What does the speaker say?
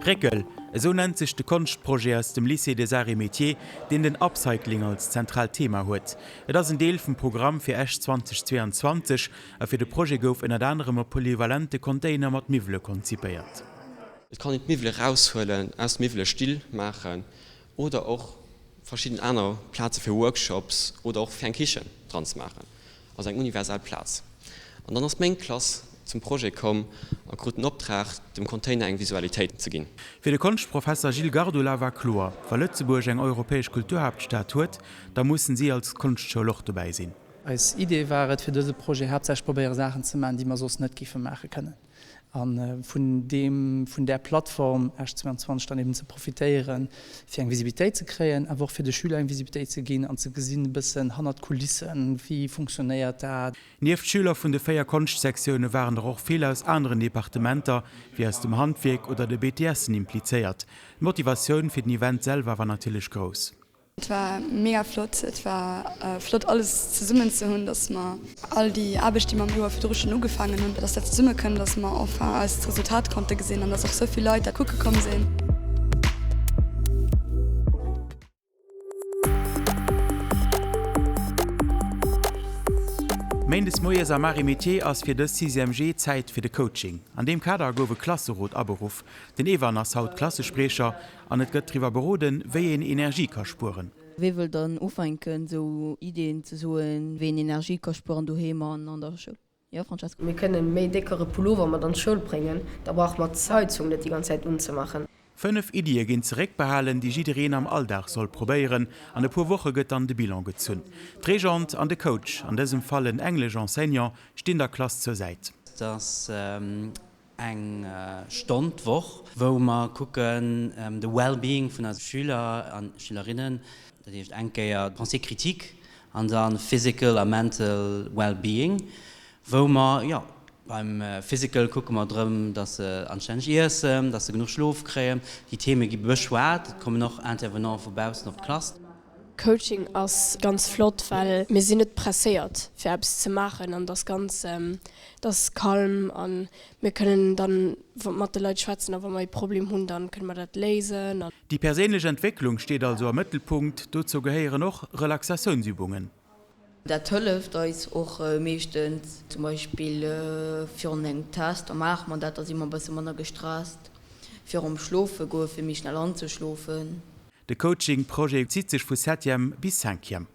Réckel, esou nennt sech de Konschtprojet aus dem Lycée des Arts et Métiers, deen den Upcycling als zentraalt Thema huet. Et ass en Deel vum Programm fir Esch 2022 a fir de Projet gouf ënnert anerem e polyvalente Container mat Miwwele konzipéiert. Et kann een d'Miwwele raushuelen, aus Miwwele Still maachen oder och verschidden aner Plaze fir Workshops oder och fir eng Kichen dran ze maachen. Also eng universell Plaz. An dann ass meng Klass zum Projet komm a krut den Optrag, dem Container eng Visualitéit ze ginn. Fir de Konschtprofesser Gilles Gardula war kloer, Wa Lëtzebuerg eng europäesch Kulturhaaptstad huet, da mussen si als Konschtschoul och dobäi sinn. Eis Idee war et, fir dëse Projet haaptsächlech probéiere Saachen ze maachen, déi mer soss net géife maache kënnen. A vun deem, vun där Plattform Esch 22 dann eben ze profitéieren, fir eng Visibilitéit ze kréien, awer och fir de Schüler eng Visibilitéit ze ginn an ze gesinn e bëssen hannert d'Kulissen, wéi funktionéiert dat. Nieft Schüler vun de 4 Konschtsektioune waren der och vill aus aneren Departementer, wéi aus dem Handwierk oder de BTSen implizéiert. D'Motivatioun fir den Event selwer war natierlech grouss. Et war mega flott. Et war flott alles zesummen ze hunn, dass mer all déi Aarbecht déi mer am Joer virdru schonn ugefaangen hunn, dass dat zesumme kënnt, dass mer enfin eist Resultat konnte gesinn an dass och sou vill Leit dat kucke komm sinn. Méindes moies am Arts et Métiers ass fir dës Sixième G Zäit fir de Coaching. An deem Kader gouf e Klasserot aberuff. Den Evan ass haut Klassespriecher An et gëtt driwwer beroden, wéi een Energie ka spueren. Wee wëll dann ufänken sou Ideen ze soen, wéi een Energie ka spueren doheem an an der Schoul? Jo, Francesco? Mir kënnen méi déckere Pullover mat an d'Schoul bréngen, da brauche mer d'Heizung net déi ganz Zäit unzemaachen. 5 Iddie ginn zeréckbehalen, déi jiddereen am Alldag soll probéieren. An e puer Woche gëtt dann de Bilan gezunn. D'Regente an de Coach, an dësem Fall en Englesch-Enseignant, stinn der Klass zur Säit. Dass Eng Stonn d'Woch, wou mer kucken de Well-being vun eise Schüler a Schülerinnen, dat heescht eng Kéier Pensée critique an da physical a mental Well-being, wou mer, jo, beim physical kucke mer drëm, datt se anstänneg iessen, datt se genuch Schlof kréien. Déi Theme gi beschwat, et kommen och Intervenante vu baussen op d'Klass. Coaching ass ganz flott, well mir sinn net presséiert fir eppes ze maachen an et ass ganz, et ass calm an mir kënnen dann mat de Leit schwätzen a wa mer ee Problem hunn, dann kënne mer dat léisen. Déi perséinlech Entwécklung steet also am Mëttelpunkt, dozou gehéieren och Relaxatiounsübungen. Dat hëlleft eis och meeschtens, zum Beispill virun engem Test, da maache mer dat, da si mer e bësse manner gestresst virum Schlofe goe fir méi schnell anzeschlofen. De Coaching Projet zitt sech vu Septième bis Cinquième.